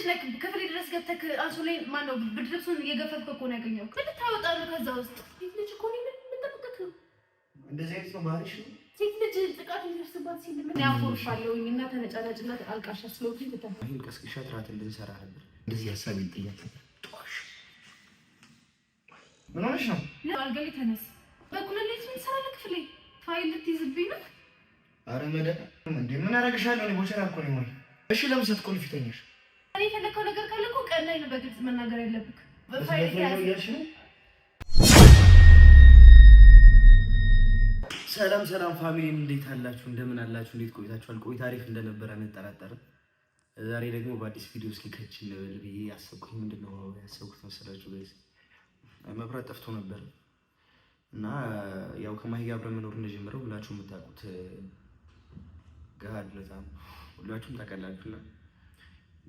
ነህ? ክፍሌ ድረስ ገብተህ አንሶላዬን ማነው ብርድ ልብሱን እየገፈፍክ እኮ ነው ያገኘሁት። ምን ልታወጣ ነው ከዛ ውስጥ? ሴት ልጅ እኮ እኔ ምን ጠብቀህ ነው? እንደዚህ አይነት ነው ባህሪሽ ነው? ሴት ልጅ ጥቃት የሚደርስባት ሲል ምን ያኮርፋለሁኝ እና ተነጫናጭና አልቃሻ ስለሆንኩኝ ትተህ ይሄን ቀስቅሻት እራት እንድንሰራ ነበር። እንደዚህ ሀሳብ ይጥያት ጧሽ ምን ሆነሽ ነው? አልጋ ላይ ተነስ። በኩል ሌሊት ምን ትሰራለህ ክፍሌ? ፋይል ልትይዝብኝ ነው? አረ መደ እንዴ ምን አደርግሻለሁ? እኔ ቦቸራ እኮ ነኝ ወይ? እሺ ለምን ስትቆልፊ ተኛሽ? እኔ የፈለከው ነገር ካለ እኮ ቀን ላይ ነው በግልጽ መናገር ያለብህ። በፋይል ያዝ። ሰላም ሰላም family እንዴት አላችሁ? እንደምን አላችሁ? እንዴት ቆይታችኋል? ቆይታ አሪፍ እንደነበረ አንጠራጠርም። ዛሬ ደግሞ በአዲስ ቪዲዮ እስኪ ከች እንበል ብዬ ያሰብኩኝ ምንድነው ያሰብኩት መሰላችሁ guys? መብራት ጠፍቶ ነበር እና ያው ከማሂ ጋር አብረን መኖር እንደጀመረው ሁላችሁም የምታውቁት ገሃድ ለታ ሁላችሁም ታውቃላችሁና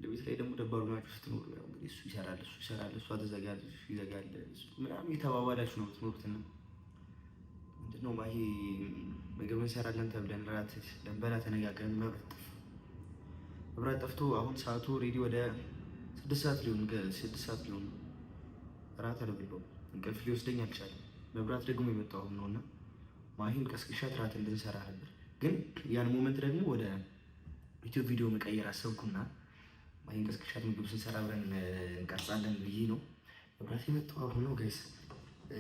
ቤት ላይ ደግሞ ደባሩ ናችሁ ስትኖሩ ያው እንግዲህ እሱ ይሰራል እሱ ይሰራል እሷ ትዘጋለች እሱ ይዘጋል ምናምን እየተባባላችሁ ነው የምትኖሩት። እና ምንድነው ማሂ ምግብ እንሰራለን ተብለን እራት ልንበላ ተነጋግረን መብራት ጠፍቶ አሁን ሰዓቱ already ወደ 6 ሰዓት ሊሆን 6 ሰዓት ሊሆን እራት አልበላሁም። እንቅልፍ ሊወስደኝ አልቻለም። መብራት ደግሞ የመጣው አሁን ነውና ማሂን ቀስቅሻት እራት እንድንሰራ ነበር። ግን ያን moment ደግሞ ወደ ዩቲዩብ ቪዲዮ መቀየር አሰብኩና ማሂን ቀስቅሻት ምግብ ስንሰራ አብረን እንቀርጻለን ብዬ ነው። መብራት የመጣው አሁን ነው guys።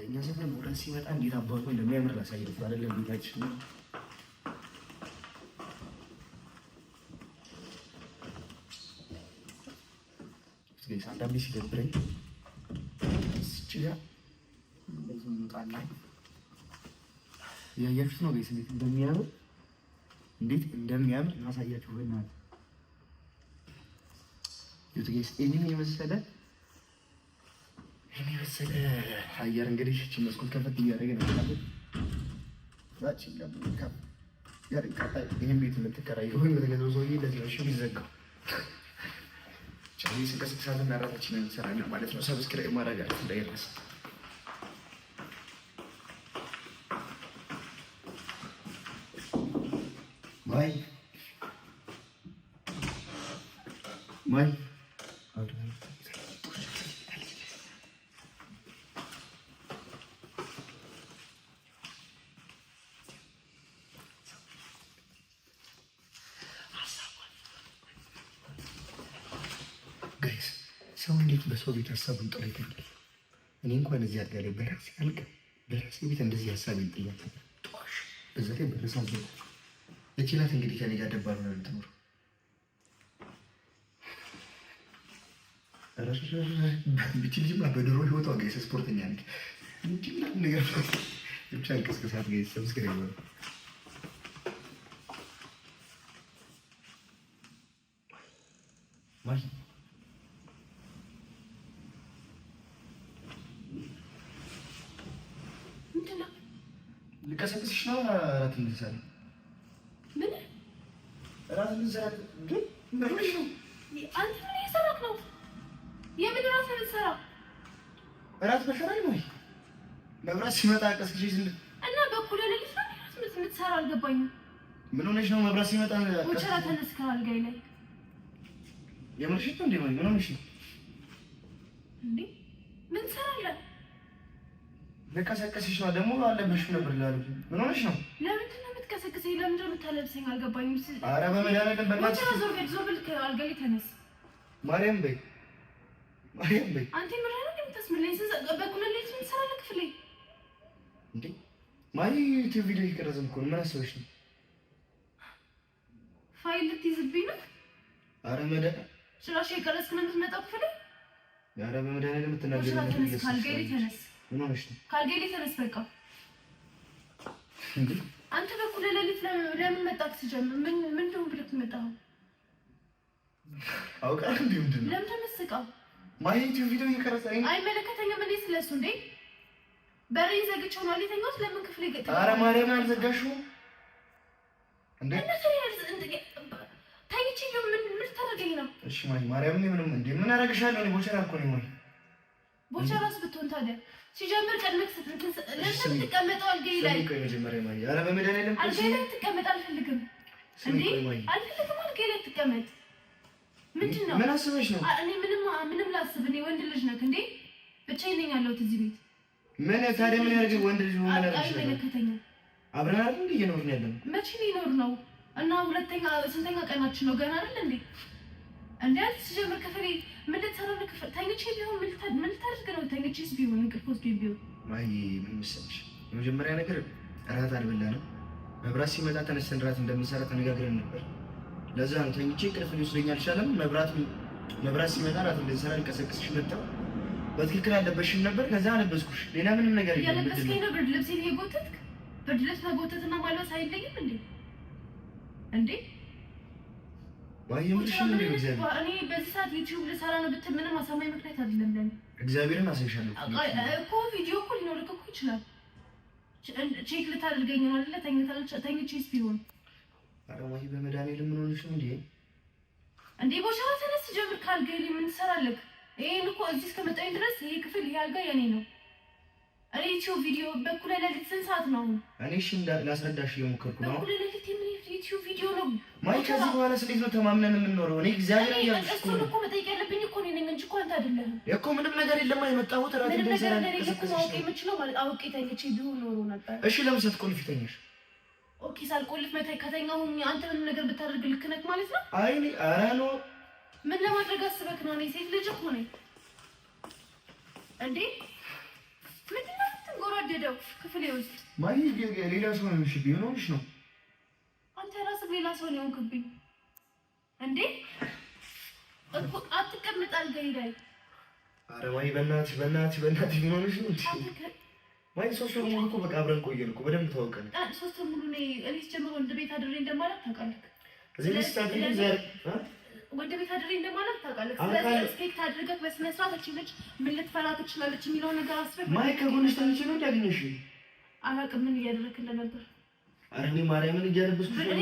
እኛ ሰፈር መብራት ሲመጣ እንዴት አባቱ እንደሚያምር ላሳያችሁ። አይደለም ቤታችን guys። አንዳንዴ ሲደብረኝ እዚች ጋር እንደዚህ እንውጣና እያያችሁት ነው guys፣ እንዴት እንደሚያምር እንዴት እንደሚያምር ላሳያችሁ። በእናትህ ይኸውት guys፣ ይሄን የመሰለ ይሄን የመሰለ አየር እንግዲህ እቺ መስኮት ከፈት እያደረገ ነው ማለት ይሄን ቤት የምትከራየው ወይ የምትገዛው ሰውዬ ለዚህ ነው እሺ የሚዘጋው። ስንቀሳቀሳት እና እራታችንን እንሰራለን ማለት ነው። subscribe ማድረጋችሁ እንዳይረሳ። ማይ ማይ guys ሰው እንዴት በሰው ቤት ሀሳቡን ጥሎ ይተኛል? እኔ እንኳን እዚህ አልጋ ላይ በራሴ አልጋ በራሴ ቤት እንደዚህ ሀሳቤን ጥያት ጧሽ በዛ ላይ በረሳ እቺ ናት እንግዲህ ከኔ ጋር ደባል ነው የምትኖረው። ብቻ ልጅማ በድሮ ህይወቷ guys ስፖርተኛ ነች። እንዲህ ምናምን ነገር ብቻ እንቅስቅሳት guys subscribe ማይ ልቀሰቅስሽ ነው። እራት እንድንሰራ ምን እራት እንድንሰራ ግን ምን ሆነሽ ነው? አንተ ምን እየሰራክ ነው? የምን እራት ነው የምትሰራው? እራት በሸራኝ ወይ መብራት ሲመጣ ቀስቅሼ ስንት እና በኩል ሌሊት ነው እራት የምትሰራው? አልገባኝም። ምን ሆነሽ ነው? መብራት ሲመጣ ቦቸራ ተነስ ከአልጋዬ ላይ። የምርሽን ነው እንዴ? ምን ሆነሽ ነው እንዴ? ምን ትሰራለህ? ልቀሰቅስሽ ነው ደግሞ አለበሽም ነበር ላሉ። ምን ሆነሽ ነው? ለምንድን ነው የምትቀሰቅሰኝ? ለምንድን ነው የምታለብሰኝ? አልገባኝም። ኧረ በመድኃኒዓለም በእናትሽ ቦቸራ ዞር በል ዞር በል ከአልጋዬ ላይ ተነስ። ማርያም በይ ማርያም በይ። አንተ የምርህን ነው የምታስምለኝ? በኩል ሌሊት ምን ትሰራለህ ክፍሌ? እንዴ ማሪ ዩቲዩብ ቪዲዮ እየቀረጽን እኮ ነው። ምን አስበሽ ነው? ፋይል ልትይዝብኝ ነው? ኧረ መደ ጭራሽ የቀረጽክ ነው የምትመጣው ክፍሌ? ኧረ በመድኃኒዓለም የምትናገሪው ቦቸራ ተነስ ከአልጋዬ ላይ ተነስ። ምን ሆነሽ ነው? ከአልጋዬ ላይ ተነስ በቃ። እንዴ አንተ በኩል ሌሊት ለምን መጣህ? ሲጀምር ምን ምን እንደሆነ ብለህ የመጣኸው? አውቃለሁ እንዴ ምንድን ነው? ለምን ተመስቀው? ማይ ዩቲዩብ ቪዲዮ እየቀረጸ አይመለከተኝም። እንዴ ስለሱ እንዴ በሬን ዘግቼው ነው የተኛሁት። ለምን ክፍሌ ገጠ? ኧረ ማርያምን አልዘጋሽውም እንዴ? ተኝቼ ምን ምን ታደርገኝ ነው? እሺ ማይ ማርያምን ምንም እንዴ ምን አደርግሻለሁ? እኔ ቦቸራ እኮ ነኝ። ማይ ቦቸራስ ብትሆን ታዲያ ሲጀምር ቀድመህ ለምን ትቀመጠው አልጋዬ ላይ? ቆይ መጀመሪያ ማይ፣ ኧረ በመድኃኒዓለም አልጋዬ ላይ ትቀመጥ አልፈልግም። እንዴ አልፈልግም። አልጋዬ ላይ ትቀመጥ። ምንድን ነው? ምን አስበሽ ነው? እኔ ምንም ላስብ። እኔ ወንድ ልጅ ነህ እንዴ? ብቻዬን ነኝ ያለሁት እዚህ ቤት። ምን ታዲያ ምን ያደርግ ወንድ ልጅ ሆነ? አይመለከተኝም። አብረን አይደል እንዴ እየኖርን ያለነው? መቼ ነው የኖርነው? እና ሁለተኛ ስንተኛ ቀናችን ነው? ገና አይደል እንዴ? እንዴ አንተ ሲጀምር ክፍሌ ምን ልትሰራ ነው? ክፍል ተኝቼ ቢሆን ምን ልታደርግ ነው? ተኝቼስ ቢሆን እንቅልፍ ወስዶኝ ቢሆን ማይ ምን መሰለሽ፣ የመጀመሪያ ነገር እራት አልበላንም። መብራት ሲመጣ ተነስተን እራት እንደምንሰራ ተነጋግረን ነበር። ለዛ ነው ተኝቼ እንቅልፍ ሊወስደኝ አልቻለም። መብራት ሲመጣ እራት እንድንሰራ ልቀሰቅስሽ መጣሁ። በትክክል አለበሽም ነበር። ከዛ አለበስኩሽ። ሌላ ምንም ነገር የለም። እያለበስከኝ ነው። ብርድ ልብሴን እየጎተትክ ብርድ ልብስ መጎተትና ማልበስ አይለይም እንዴ? እንዴ እኔ በዚህ ሰዓት ዩቲዩብ ልሰራ ነው ብትል ምንም አሳማኝ ምክንያት አይደለም ለኔ። እግዚአብሔርን አሳይሻለሁ እኮ ቪዲዮ እኮ ሊኖርክ እኮ ይችላል። check ልታደርገኝ ነው አይደለ? ተኝቼስ ቢሆን ኧረ ማሂ በመድኃኒዓለም ምን ሆነሽ ነው እንዴ? እንዴ ቦሻ ተነስ ጀምር። ካልጋዬ ላይ ምን ትሰራለህ? ይሄን እኮ እዚህ እስከመጣኝ ድረስ ይሄ ክፍል ይሄ አልጋ የኔ ነው። እኔ ዩቲዩብ ቪዲዮ በኩለ ሌሊት ስንት ሰዓት ነው? እኔ እሺ ላስረዳሽ እየሞከርኩ ነው። በኩለ ሌሊት የምን ዩቲዩብ ቪዲዮ ነው? ማይ ከዚህ በኋላ እንዴት ነው ተማምነን የምንኖረው? እኔ እግዚአብሔር እያልኩሽ እኮ እሱን እኮ መጠየቅ ያለብኝ እኮ እኔ ነኝ እንጂ እኮ አንተ አይደለህም እኮ። ምንም ነገር የለም። የመጣሁት እራት እንድንሰራ ምንም ነገር እኮ ማወቅ የምችለው ማለት አውቄ ተኝቼ ቢሆን ኖሮ ነበር። እሺ ለምን ስትቆልፊ ተኛሽ? okay ሳልቆልፍ ከተኛሁኝ አንተ ምንም ነገር ብታደርግ ልክ ነህ ማለት ነው? አይ እኔ ኧረ no ምን ለማድረግ አስበህ ነው? እኔ ሴት ልጅ እኮ ነኝ እንዴ። ምንድን ነው የምትንጎራደደው ክፍሌ ውስጥ? ማይ ሌላ ሰው ነው የሚሽብኝ። ምን ሆነሽ ነው? አንተ ራስህ ሌላ ሰው ነው የሆንክብኝ እንዴ። እኮ አትቀመጥ አልጋዬ ላይ። ኧረ ማይ በእናትሽ በእናትሽ በእናትሽ ምን ሆነሽ ነው? ማይ 3 ወር ሙሉ እኮ በቃ አብረን ቆየን እኮ በደንብ ተዋወቅን። 3 ወር ሙሉ እኔ ስጀምር ወንድ ቤት አድሬ እንደማላውቅ ታውቃለህ። እዚህ ወንድ ቤት አድሬ እንደማላውቅ ታውቃለህ። ስለዚህ respect አድርገህ በስነ ስርዓት እቺ ልጅ ምን ልትፈራ ትችላለች የሚለውን ነገር አስበህ። ማይ ከጎንሽ ተኝቼ ነው እንዲያገኘሽ? አላውቅም ምን እያደረግህ እንደነበር። ኧረ እኔ ማርያምን እያለበስኩሽ ነው።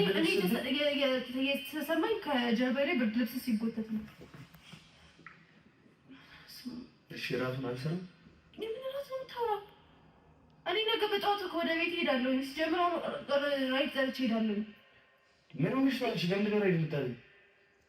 እኔ የተሰማኝ ከጀርባዬ ላይ ብርድ ልብስ ሲጎተት ነው። እሺ እራቱን አልሰራም። የምን እራት ነው የምታወራው? እኔ ነገ በጠዋት ወደ ቤት እሄዳለሁ። ሲጀምር ራይድ ጠርቼ እሄዳለሁ። ምን ሆነሽ ነው አንቺ? ለምንድን ነው ራይድ የምጠሪው?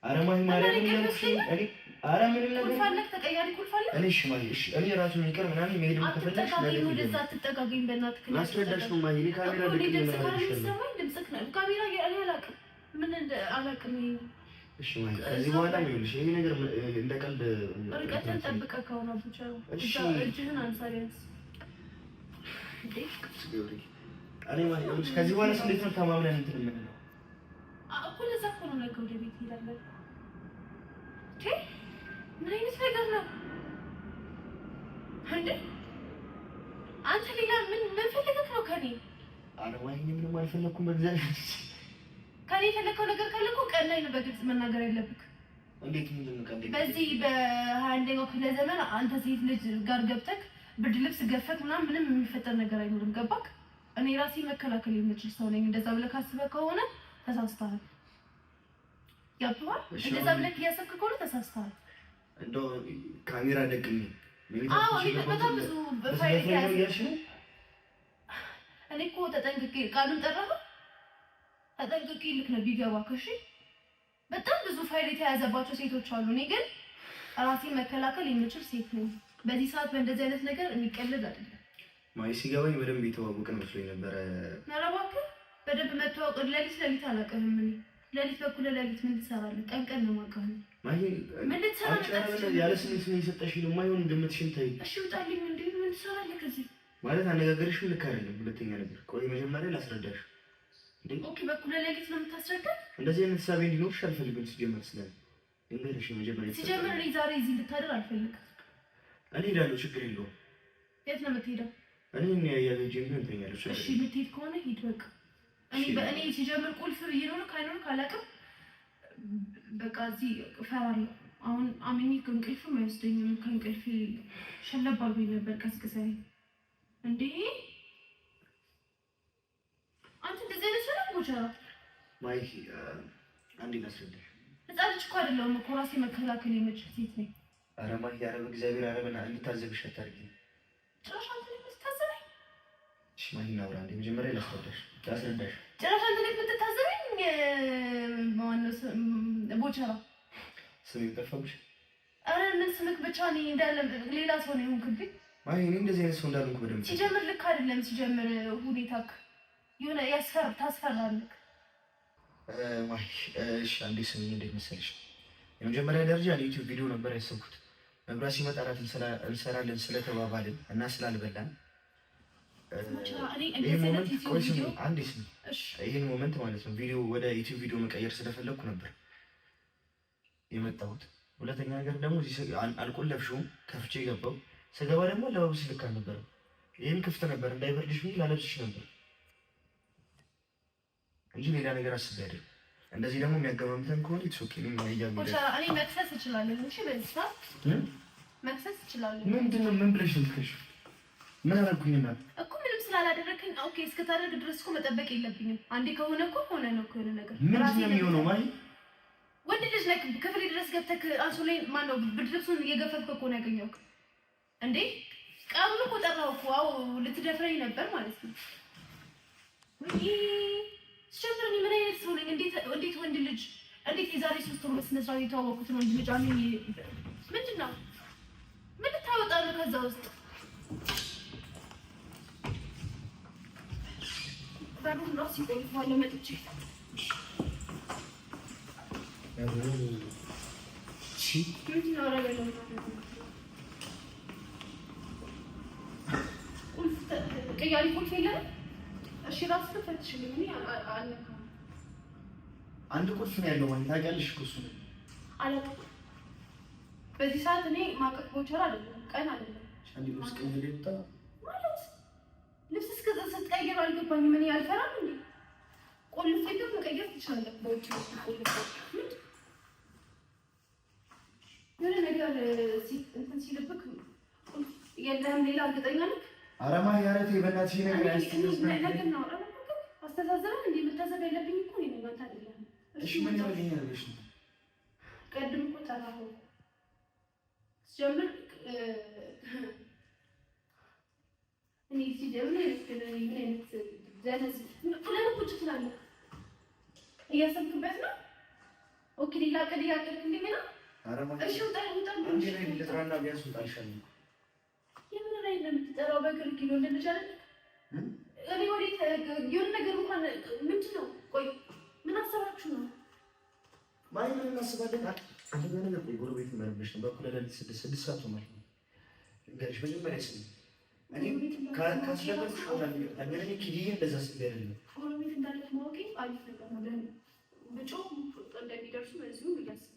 ኧረ ማሂ ማርያምን እያልኩሽ ነው። እኔ ኧረ ምንም ነገር ቁልፍ አለህ? ተቀያሪ ቁልፍ አለህ? እኔ እሺ ማሂ እሺ፣ እኔ እራቱን ይቅር ምናምን መሄድ ከፈለግሽ አትጠጋገኝ፣ ወደዛ አትጠጋገኝ። በእናትህ ላስረዳሽ ነው ማሂ። እኔ ካሜራ እኮ እኔ ደቅኜ ድምፅህ ምናምን ካለ አልሻለሁ። የሚሰማኝ ድምፅህ ነው። ካሜራ እኔ አላውቅም፣ ምን እንደ አላውቅም። ይሄ እሺ ማሂ ከዚህ በኋላ ይኸውልሽ ይሄ ነገር እንደ ቀልድ ርቀትን ጠብቀህ ከሆነ ብቻ እሺ። እጅህን አንሳ ቢያንስ። እንዴ ቅዱስ ገብርኤል እኔ ማሂ ይኸውልሽ ከዚህ በኋላ እንዴት ነው ተማምነን እንትን የምንለው? እኮ ለዛ እኮ ነው ነገ ወደ ቤት እሄዳለሁ። ምን አይነት ነገር ነው እንዴ? አንተ ሌላ ምን ምን ፈልገህ ነው ከኔ? ኧረ ማሂ እኔ ምንም አልፈለኩም በእግዚአብሔር። ከኔ የፈለከው ነገር ካለ እኮ ቀን ላይ ነው በግልጽ መናገር ያለብህ። እንዴት ምንድን ነው ቀን ላይ? በዚህ በ21ኛው ክፍለ ዘመን አንተ ሴት ልጅ ጋር ገብተህ ብርድ ልብስ ገፈት ምናምን ምንም የሚፈጠር ነገር አይኖርም። ገባክ? እኔ ራሴ መከላከል የምችል ሰው ነኝ። እንደዛ ብለህ ካስበህ ከሆነ ተሳስተሃል። ገብቶሃል? እንደዛ ብለህ እያሰብክ ከሆነ ተሳስተሃል። እንደው ካሜራ ደቅሜ አዎ እኔ በጣም ብዙ ፋይል ያዝ። እኔ እኮ ተጠንቅቄ ቃሉን ጠራኸው፣ ተጠንቅቄ ልክ ነው ቢገባክ። እሺ በጣም ብዙ ፋይል የተያዘባቸው ሴቶች አሉ። እኔ ግን ራሴን መከላከል የምችል ሴት ነኝ። በዚህ ሰዓት በእንደዚህ አይነት ነገር የሚቀልድ አይደለም። ማይ ሲገባኝ በደንብ የተዋወቅን መስሎኝ ነበረ። ኧረ እባክህ በደንብ መተዋወቅ ሌሊት ሌሊት አላውቅህም። እኔ ሌሊት በኩለ ሌሊት ምን ትሰራለህ? ቀን ቀን ነው የማውቅህ። ማሂ ምን ልትሰራ መጣህ? ያለ ስሜት ነው የሰጠሽኝ ነው የማይሆን ግምትሽን ተይ። እሺ ውጣልኝ። እንዴ ምን ትሰራለህ ከዚህ? ማለት አነጋገርሽም ልክ አይደለም። ሁለተኛ ነገር ቆይ መጀመሪያ ላስረዳሽ። እንዴ okay በኩለ ሌሊት ነው የምታስረዳኝ? እንደዚህ አይነት ሳቤ እንዲኖርሽ አልፈልግም። ሲጀመር ስለ ልንገርሽ መጀመሪያ ሲጀመር እኔ ዛሬ እዚህ እንድታደር አልፈልግም። እኔ እሄዳለሁ፣ ችግር የለውም። የት ነው የምትሄደው? እኔ እኔ ያያገኝ ቢሆን እተኛለሁ። እሺ የምትሄድ ከሆነ ሂድ በቃ። እኔ በእኔ ሲጀምር ቁልፍ ይኖር ካይኖር ካላውቅም በቃ እዚህ እፈራለሁ። አሁን አምኜ ከእንቅልፍም አይወስደኝም። ከእንቅልፍ ሸለብ አድርጎኝ ነበር ቀስቅሰኝ። እንዴ አንተ እንደዚህ አይነት ሰው ነህ ቦቸራ? ማይኪ አንዴ ላስረዳሽ። ህፃን ልጅ እኮ አይደለሁም እኮ ራሴ መከላከል የምችል ሴት ነኝ። ኧረ ማሂ፣ ኧረ በእግዚአብሔር ኧረ በእናትህ እንድታዘብሽ አታድርጊኝ። ጭራሽ አንተ ነህ የምትታዘበኝ? እሺ ማሂ እናውራ አንዴ። መጀመሪያ ላስረዳሽ ላስረዳሽ። ጭራሽ አንተ ነህ የምትታዘበኝ? ማነው ቦቸራ? ስሜን ጠፋብሽ? ኧረ ምን ስምክ ብቻ እኔ እንዳለ ሌላ ሰው ነው የሆንክብኝ። ማሂ እኔ እንደዚህ አይነት ሰው እንዳልሆንኩ በደንብ ሲጀምር ልክ አይደለም። ሲጀምር ሁኔታክ የሆነ ታስፈራለህ። ማሂ እሺ፣ አንዴ ስሚኝ። እንዴት መሰለሽ፣ የመጀመሪያ ደረጃ ዩቲዩብ ቪዲዮ ነበር ያሰብኩት። መብራት ሲመጣ እራት እንሰራለን ስለተባባልን እና ስላልበላን ይህን moment ማለት ነው ቪዲዮ ወደ ዩቲዩብ ቪዲዮ መቀየር ስለፈለግኩ ነበር የመጣሁት። ሁለተኛ ነገር ደግሞ አልቆለፍሽውም፣ ከፍቼ ገባው። ስገባ ደግሞ አለባበስሽ ልክ አልነበረም። ይህም ክፍት ነበር እንዳይበርድሽ ብዬ ላለብስሽ ነበር እንጂ ሌላ ነገር አስቤ አይደለም። እንደዚህ ደግሞ የሚያገማምተን ከሆነ it's okay። እኔ መክሰስ እችላለሁ። እሺ፣ በዚህ ሰዓት መክሰስ እችላለሁ። ምንድን ነው? ምን ብለሽ ነው የምትከሺው? ምን አደረኩኝና? እኮ ምንም ስላላደረከኝ okay፣ እስከታደርግ ድረስ እኮ መጠበቅ የለብኝም። አንዴ ከሆነ እኮ ሆነ ነው እኮ የሆነ ነገር። ምንድን ነው የሚሆነው? ማሂ ወንድ ልጅ ነህ። ክፍሌ ድረስ ገብተህ አንሶላዬን ማነው ብርድ ልብሱን እየገፈፍክ እኮ ነው ያገኘሁህ። እንዴ ቃሉን እኮ ጠራው እኮ። አዎ ልትደፍረኝ ነበር ማለት ነው። ወይ ሲጀምር እኔ ምን አይነት ሰው ነኝ? እንዴት ወንድ ልጅ እንዴት የዛሬ 3 ወር በስነ ስርዓት የተዋወቅኩትን ወንድ ልጅ አምኜ ምንድን ነው ምን ልታወጣ ነው ከዛ ውስጥ? በሩን እራሱ ይቆልፈዋል መጥቼ። ምንድን ነው ቁልፍ ቅያሪ ቁልፍ የለንም? እሺ እራስህ ፈትሽልኝ። እኔ አልነካም። አንድ ቁልፍ ነው ያለው ማለት ታውቂያለሽ እኮ እሱ ነው። አላውቅም። በዚህ ሰዓት እኔ ማቀቅ ቦቸር አይደለም፣ ቀን አይደለም። አንድ ልብስ ቀይሬ ልውጣ ማለት ልብስ እስከ ስትቀይር አልገባኝም። እኔ አልፈራም እንዴ? ቆልፌ ግን መቀየር ትችላለህ። በውጭ ቆልፌ የሆነ ነገር እንትን ሲልብክ ቁልፍ የለህም ሌላ እርግጠኛ ነህ? ኧረ ማሂ ኧረ ተይ በእናትሽ ነገር ነገር ነው። አስተሳሰብን እንደ መታዘብ ያለብኝ እኮ እኔ ነኝ፣ አንተ አይደለህም። እሺ ምን ያደርገኛል ብለሽ ነው? ቅድም እኮ ጠራኸው ስጀምር እኔ ሲጀምር ምን አይነት ደነዝ ለምን ቁጭ ትላለህ? እያሰብክበት ነው? okay ሌላ ዕቅድ እያቀድክ እንደገና። እሺ ውጣ ውጣ። ልጥራና ቢያንስ ውጣ ይሻለኛል። የምን ላይ ነው የምትጠራው? በእግር ኪሎ እንደልጅ አይደል? እኔ ወዴት የሆነ ነገር እንኳን ምንድን ነው? ቆይ ምን አሰባችሁ ነው? ማሂ ምን እናስባለን? አንደኛ ነገር ቆይ ጎረቤት መረብሽ ነው። በእኩለ ሌሊት 6 ሰዓት ሆኗል። ልንገርሽ መጀመሪያ ስሚ፣ እኔ ካስደበርኩሽ ነገር እኔ ኪድዬ እንደዛ አስቤ አይደለም። ጎረቤት እንዳለች ማወቄ አሪፍ ነገር ነው። ለእኔ ብጮህ እንደሚደርሱ በዚሁ እያሰብክ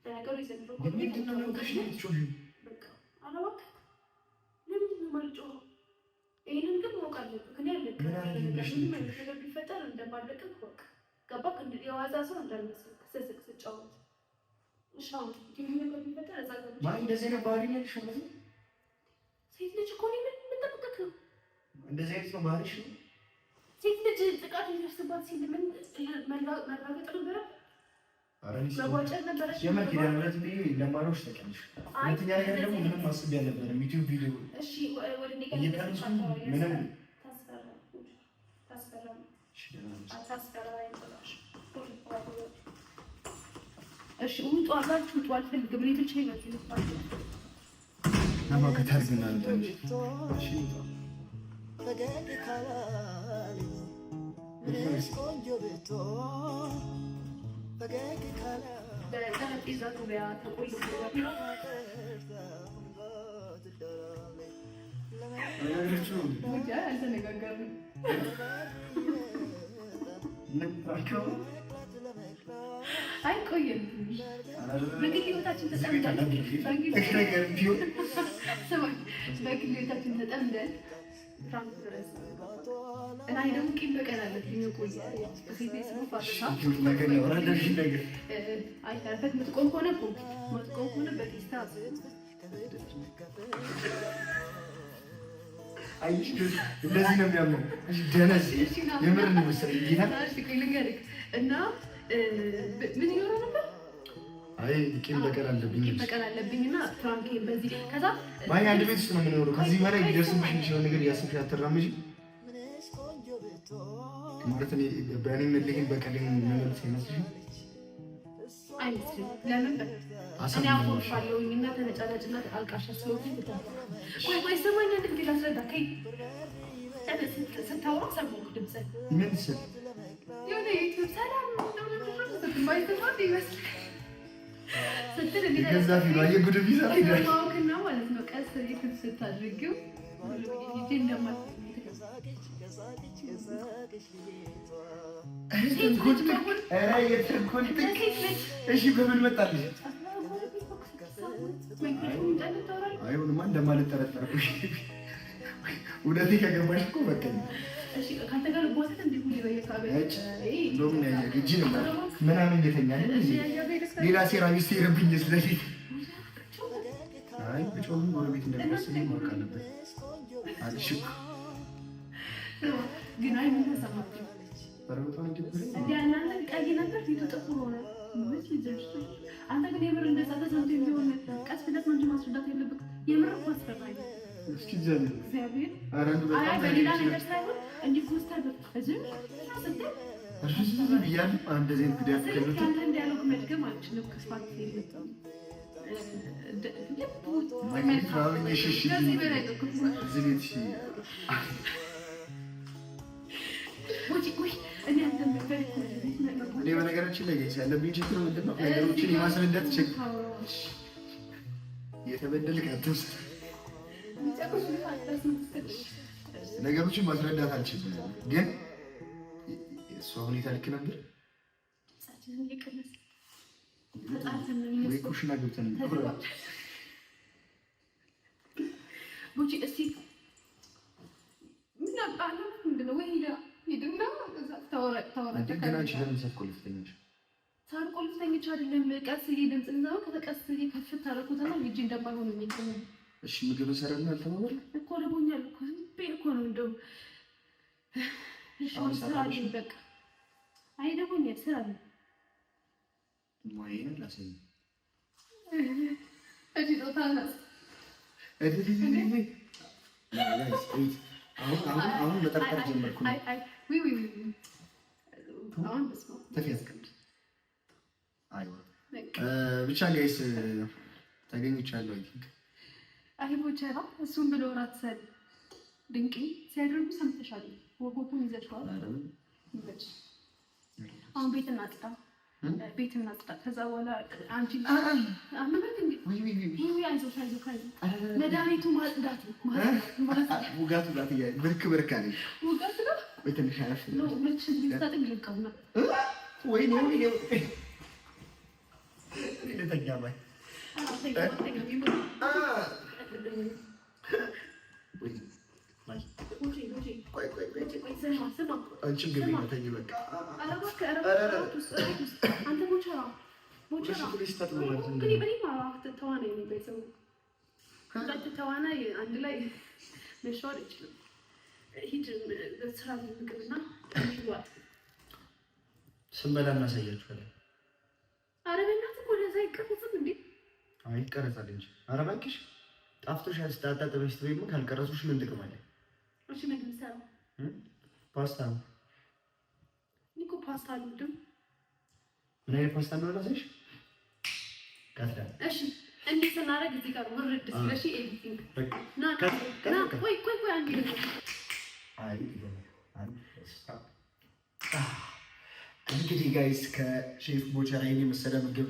ለነገሩ የዘንድሮ ምንድን ነው የምልሽ? የምትጮሂው በቃ ኧረ እባክህ ለምንድን ነው የማልጮኸው? ይሄንን ግን ማወቅ አለብህ። እኔ አለቅህም። ምንም አይነት ነገር ቢፈጠር እንደማለቅህ እወቅ። ገባህ? የዋዛ ሰው እንዳልመስልህ ስስቅ ስጫወት። እሺ አሁን ይሄን ነገር ቢፈጠር እዛ ጋር ማሂ እንደዚህ አይነት ባህሪ ነው ያለሽ ማለት ነው? ሴት ልጅ እኮ እኔ ምን ጠብቀህ ነው? እንደዚህ አይነት ነው ባህሪሽ ነው? ሴት ልጅ ጥቃት ሊደርስባት ሲል ምን መራገጥ ነበረ? መቧጨር ነበረ? የምር ኪዳነ ምሕረት ብዬ ለማኖች ታውቂያለሽ። ሁለተኛ ነገር ደግሞ ምንም አስቤ አልነበረም። ዩቲዩብ ቪዲዮ እሺ፣ ወደ እኔ እየቀረጽኩ ምንም እሺ፣ ውጡ አላችሁ፣ ውጡ። አልፈልግም። እኔ ብቻዬን ነው እዚህ ፈገግ ካላለኝ ምንስ ቆንጆ ብትሆን ፈገግ ካላለኝ በጠረጴዛ ዙሪያ ተቆልፎ አልተነጋገርንም። አይ ቆየን ትንሽ በግል ህይወታችን ተጠምደን በግል ህይወታችን ተጠምደን prank ድረስ እና እኔ ደግሞ ቂም በቀል አለብኝ። የቆየ ሴት ስሙ አይ አርፈህ የምትቆም ከሆነ ቁም፣ የማትቆም ከሆነ በቴስታ አይሽ እንደዚህ ነው የሚያምነው። ደነዝ የምር ነው መሰለኝ ጌታ። ልንገርህ እና ምን ይሆናል ነበር? አይ ቂም በቀል አለብኝ፣ ቂም በቀል አለብኝ እና prank ኤን በዚህ ከዛ ማይ አንድ ቤት ውስጥ ነው የምንኖረው። ከዚህ በላይ ሊደርስብሽ የሚችለው ነገር እያሰብሽ አትራመጂ ማለት እኔ በእኔ መልህን በቀልን መመለስ አይመስልሽም? አይመስልም። ለምን እኔ አኮርፋለሁኝ እና ተነጫናጭና አልቃሻ ስለሆንኩኝ። ቆይ ቆይ ስማኝ፣ አንድ ጊዜ ላስረዳ። ስታወራ ሰማሁህ ድምፅህን። ምን ስል? የሆነ ዩቲዩብ ሰላም ይመስል ስትል የገዛ ፊሏ የጉድ ቢሰራ ይላል። ሰማሁህና ማለት ነው። ቀስ ስታድርጊው እሺ በምን መጣልሽ? አይሁንማ እንደማልጠረጠር እውነቴ ከገባሽ እኮ በቃኝ። ምናምን እንደተኛ ሌላ ሴራ ሚስቴርብኝ ስለፊት አይ ብጮህም ጎረቤት እንደሚመስለኝ ማወቅ አለበት። አልሽ ግን አይ ምን ተሰማችሁ? እናንተ ቀይ ነበር ፊቱ ጥቁር ሆነ። አንተ ግን የምር እንደዛ ተሰምቶ የሚሆን ቀስ ብለህ ነው እንጂ ማስረዳት ያለብህ። የምር እኮ አስፈራኝ። እስኪ እግዚአብሔር በሌላ ነገር ሳይሆን እንዲህ ኮስተር ስትል ብያለሁ። እንደዚህ አይነት ጉዳይ አንተ እንዲያለው መድገም አልችልም። ክፋት የለም። እኔ በነገራችን ላይ ያለብኝ ችግር ምንድን ነው? ነገሮችን የማስረዳት ችግር። የተበደልክ አትውሰድ። ነገሮችን ማስረዳት አልችልም፣ ግን እሷ ሁኔታ ልክ ነበር ወይ? ኩሽና ገብተን ገና አንቺ ለምን ሳትቆልፍ ተኛሽ? ሳልቆልፍ ተኝቼ አይደለም። ቀስ ድምፅ እንዛው ከተቀስ ከፍት ታደረኩትና ልጅ እንደማይሆን የሚገኝ። እሺ ምግብ እንሰራለን አልተባባልንም እኮ ርቦኛል እኮ ዝም ብዬ እኮ ነው እንደው። እሺ ስራ አለኝ በቃ። አይ ደቦኛል፣ ስራ አለኝ። ሙያዬን ላሳይ። እሺ ጦታና አሁን አሁን አሁን መጠርጠር ጀመርኩ። አይ አይ ዊ ዊ ዊ አሁን በስመ አብ ብቻ guys ተገኝቻለሁ። I think አይ ቦቸራ እሱን ብሎ እራት ሰሪ ድንቅ ሲያደርጉ ሰምተሻል። ወጎኩን ይዘሽዋል። አሁን ቤት እናጽዳ፣ ቤት እናጽዳ። ከዛ በኋላ አንቺ አመመት እንዴ? አይዞሽ አይዞሽ አይዞሽ። መድኃኒቱ ማጽዳት ነው። ውጋት ውጋት እያለ ብርክ ብርክ አለኝ። ውጋት ነው። ቆይ ትንሽ አረፍ ነው። ስታጥብ ልቀው ነው። ወይኔ ወይኔ ልተኛ ባይ አንቺም ግቢ ተኝ በቃ። ተዋናይ አንድ ላይ መሻወር አይችልም። ሂድ ስራ ምግብና ስንበላ እናሳያችኋለን። ኧረ በእናትህ እኮ ለዛ አይቀረጽም እንዴ? አይ ይቀረጻል እንጂ። ኧረ እባክሽ ጣፍቶሻል። ስታጣጥበሽ ስትበይማ ካልቀረጹሽ ምን ጥቅም አለ? እሺ ምግብ ሰራው ፓስታ ነው። እኔ እኮ ፓስታ አልወድም። ምን አይነት ፓስታ እንደሆነ ላሳይሽ። እሺ እንዲህ ስናደርግ እዚህ ጋር ውርድ ስለሺ editing ና ና ቆይ ቆይ ቆይ አንድ አይ እንግዲህ guys ከሼፍ ቦቸራ ይሄን የመሰለ ምግብ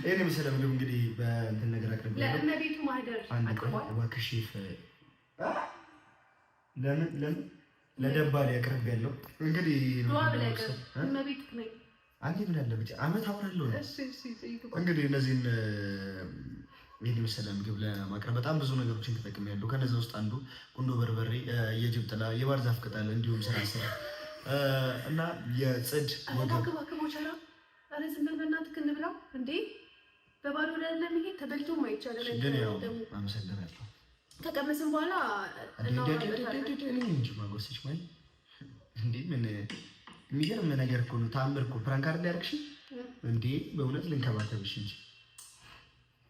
ይሄን የመሰለ ምግብ እንግዲህ በእንትን ነገር አቅርቤያለሁ። ለእመቤቱ ማህደር አቅርቧል። እባክህ ሼፍ ለምን ለምን ለደባል አቅርቤያለሁ። እንግዲህ እመቤቱ ነኝ። አንዴ ምን አለ ብቻ አመት አወራለሁ ነው። እንግዲህ እነዚህን ይህን የመሰለ ምግብ ለማቅረብ በጣም ብዙ ነገሮችን ተጠቅሜያለሁ። ከነዚ ውስጥ አንዱ ቁንዶ በርበሬ፣ የጅብ ጥላ፣ የባህር ዛፍ ቅጠል እንዲሁም ስራ ስራ እና የጽድ ወገብ በእናትህ እንብላው እንዴ! በባዶ ለመሄድ ተበልቶም አይቻልም። ግን ያው አመሰግናለሁ። ከቀመስን በኋላ እንጂ ማጎሰች ማለት እንዴ! ምን የሚገርም ነገር እኮ ነው። ተአምር እኮ prank አይደል ያደረግሽኝ እንዴ? በእውነት ልንከባከብሽ እንጂ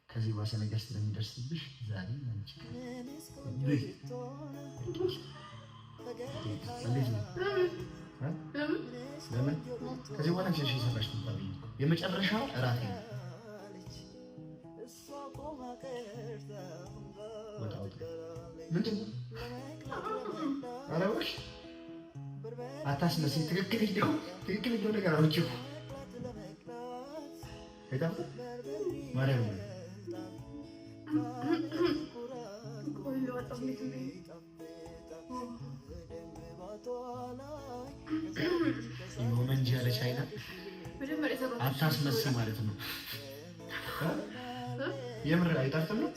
ከዚህ ባሰ ነገር ስለሚደርስብሽ ዛሬ አንቺ እንዴት ነው? ለምን ከዚህ በኋላ አንቺ ነሽ የሰራሽ የመጨረሻው እራቴ ነው። ምንድን ነው? ኧረ እባክሽ አታስመስይ። ትክክለኛው ነገር አውጪው። አይጣፍጥም? ማርያም ነው። የሆነ እንጂ ያለ ቻይና አታስመስይ ማለት ነው። የምር አይጣፍጥም ነው?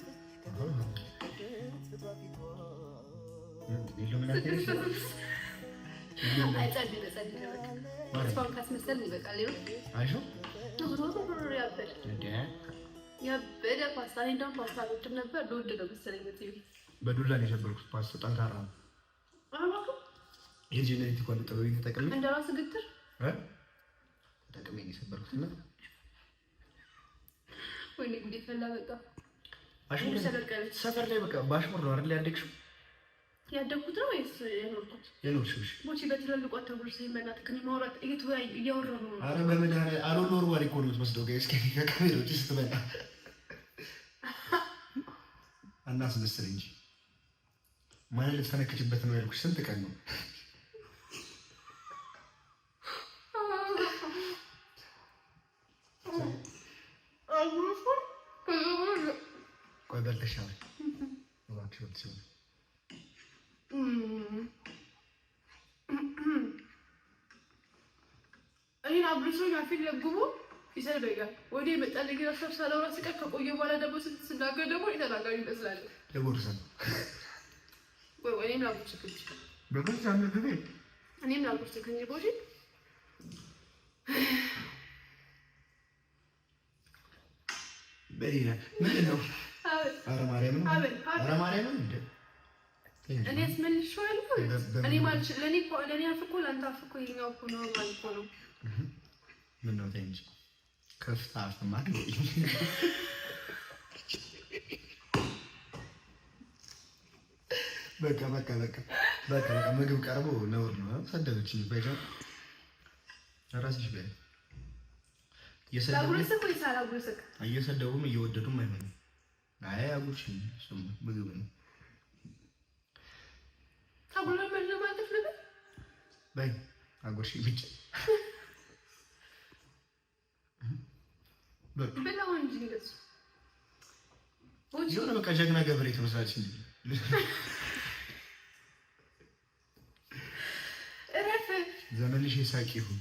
ያበደ ፓስታ። እኔ እንደውም ፓስታ አልወድም ነበር፣ ልወድ ነው መሰለኝ። በዱላ ነው የሰበርኩት። ፓስታ ጠንካራ ነው። የጄኔቲክ ጥበብ ተጠቅሜ እንደ ራስ ግትር ተጠቅሜ ነው የሰበርኩት። እና ወይኔ ጉዴ ፈላ። በቃ ሰፈር ላይ በቃ በአሽሙር ነው አይደል ያደግሽው? ያደግኩት ነው ወይስ የኖርኩት? የኖርሽው። እሺ ቦቼ በትላልቁ አታጉርሰኝ በእናትህ። ከእኔ ማውራት እየተወያዩ እያወራሁ ነው። ኧረ በመድኃኒዓለም አሮን ኖርማል እኮ ነው የምትመስለው። guys ከካሜራ ውጪ ስትበላ አናስመስል እንጂ ማንን ልትፈነክችበት ነው ያልኩሽ? ስንት ቀን ነው? ቆይ በልተሻል? እባክሽ በልተሻል። እኔን አብርሶኝ አፌን ለጉሞ ይሰድበኛል። ወዲህ የመጣልኝ ግን ሀሳብ ሳላወራ ስቀር ከቆየ በኋላ ደግሞ ስናገር ደግሞ የተናጋሪ ይመስላል። ለጎርሰ ነው። ወይ እኔም ላጉርስክ እንጂ በገዛ ምግቤ እኔም ላጉርስክ እንጂ ቦቼ በሌላ ምንድን ነው? ኧረ ማርያምን፣ ኧረ ማርያምን እንደ እኔ አስመልሼዋለሁ። እኔ ማለት ለኔ እኮ ለኔ አፍ እኮ ለአንተ አፍ እኮ ይኸኛው እኮ normal እኮ ነው። ምነው ተይ እንጂ ከፍታ አፍማ በቃ በቃ በቃ በቃ በቃ ምግብ ቀርቦ ነውር ነው። ሰደበችኝ። በጃ ራስሽ በይ። ላጉርስክ ወይስ አላጉርስክ? እየሰደቡም እየወደዱም አይሆንም። አይ አጉርሽኝ፣ እሱማ ምግብ ነው። በይ አጉርሽኝ ብቻ ብላው እንጂ እንደሱ የሆነ በቃ ጀግና ገበሬ ትመስላለች። እረፍ። ዘመንሽ የሳቅ ይሁን።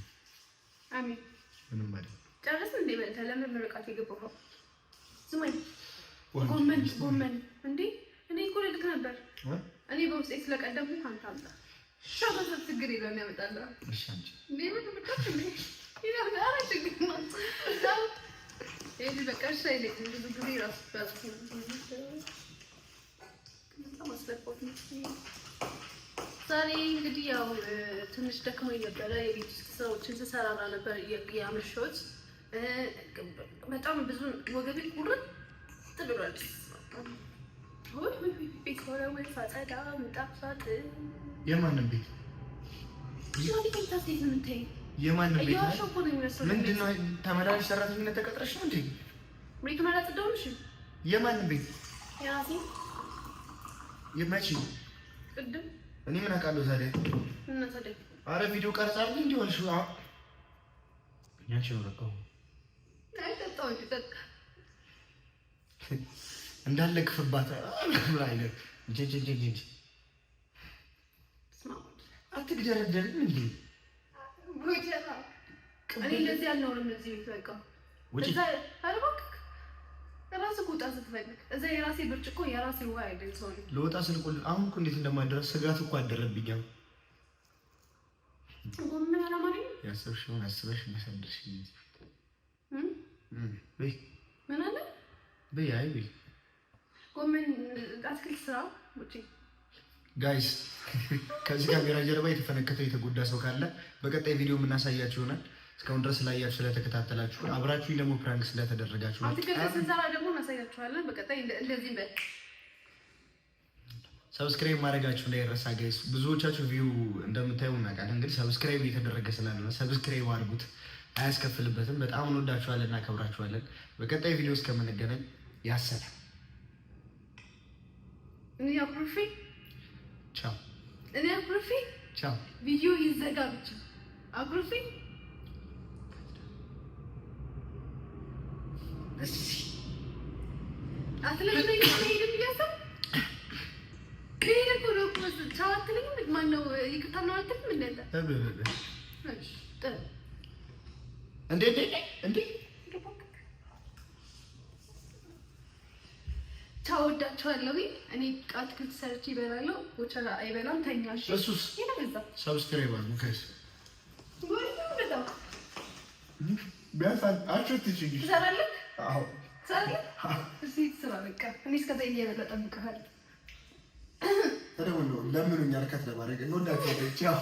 አሜን። ምንም አይደለም። ጨረስን እንዴ? በልተህ ለምን ምርቃት የገባኸው? ስማኝ፣ ጎመን ጎመን እንዴ! እኔ እኮ ልልክ ነበር። እኔ በውስጤ ስለቀደምኩ አንተ አምጣ። ሻባሰብ ችግር የለውም ያመጣልሃል። እሺ አንቺ እንዴ ምን ምርቃት እንዴ? ይላል። ኧረ ችግር ነው። እዛው ይሄ በቃ እሺ አይለኝም። ብዙ ጊዜ ራሱ በጣም አስለፋሁት። ዛሬ እንግዲህ ያው ትንሽ ደክሞኝ ነበረ። የቤት ውስጥ ስራዎችን ስሰራራ ነበር ያመሸሁት። በጣም ብዙ ወገቤ ቁርጥ ብሏል። ቤት ወለውል ሳጸዳ ምንጣፍ ሳጥብ የማንም ቤት የማንም ቤት ምንድን ነው? ተመላላሽ ሰራተኝነት ተቀጥረሽ ነው እንዴ? ቤቱን አላጸዳሁም። እሺ የማንም ቤት የራሴ የመቼ ቅድም እኔ ምን አውቃለሁ ታዲያ? እና ታዲያ አረ ቪዲዮ ቀርጻ አይደል እንዴ ሆንሽ? ያንቺ ነው በቃ አይ ጠጣው እንጂ ጠጣ እንዳለቅፍባት ምን አይነት እንጂ እንጂ እንጂ እንጂ አትግደረደርም እንዴ? እኔ እንደዚህ አልኖርም እዚህ ቤት በቃ ውጪ። እዛ ኧረ እባክህ እራስህ ውጣ ስትፈልግ። እዛ የራሴ ብርጭቆ የራሴ ውሃ አይደል ሰው ነኝ። ለወጣ ስል አሁን እኮ እንዴት እንደማደረስ ስጋት እኮ አደረብኝ። አሁን ጎመን አላማረኝም። ያሰብሽውን አስበሽ መሰደርሽ በይ ምን አለ በይ። አይ በይ ጎመን አትክልት ስራ ውጪ። guys ከዚህ ካሜራ ጀርባ የተፈነከተ የተጎዳ ሰው ካለ በቀጣይ ቪዲዮ የምናሳያችሁ ይሆናል። እስካሁን ድረስ ስላያችሁ ስለተከታተላችሁ አብራችሁ ደግሞ prank ስለተደረጋችሁ አትክልት ስንሰራ ደግሞ እናሳያችኋለን። በቀጣይ እንደዚህ በል Subscribe ማድረጋችሁ እንዳይረሳ guys። ብዙዎቻችሁ view እንደምታዩ እናውቃለን። እንግዲህ subscribe እየተደረገ ስላልሆነ subscribe አድርጉት፣ አያስከፍልበትም። በጣም እንወዳችኋለን፣ እናከብራችኋለን። በቀጣይ ቪዲዮ እስከምንገናኝ ያሰላም። እኔ አኩርፌ። ቻው። እኔ አኩርፌ። ቻው። ቪዲዮ ይዘጋ ብቻ አኩርፌ። እሺ። አትለምነኝ ሄድም እያሰብኩ ልሄድ እኮ ነው እኮ። ቻው አትለኝም? ማነው ይቅርታ ምናምን አትልም? እንደ አንተ እሺ፣ ጥሩ። እንዴ እንዴ እንዴ! ቻው፣ ወዳችኋለሁ። እኔ አትክልት ሰርቼ ይበላለሁ። ቦቸራ አይበላም። ተኛ። እሺ። እሱስ? ይሄ ነው። Subscribe አድርጉ guys። ወይ ነው በጣም። ቢያንስ አትችይ። ትሰራለህ? አዎ። ትሰራለህ? እዚህ ስራ በቃ። እኔ እስከዛ እየበላ እጠብቅሃለሁ። ተደውሎ ለምኑኝ cut ለማድረግ። እንወዳችኋለን። ቻው።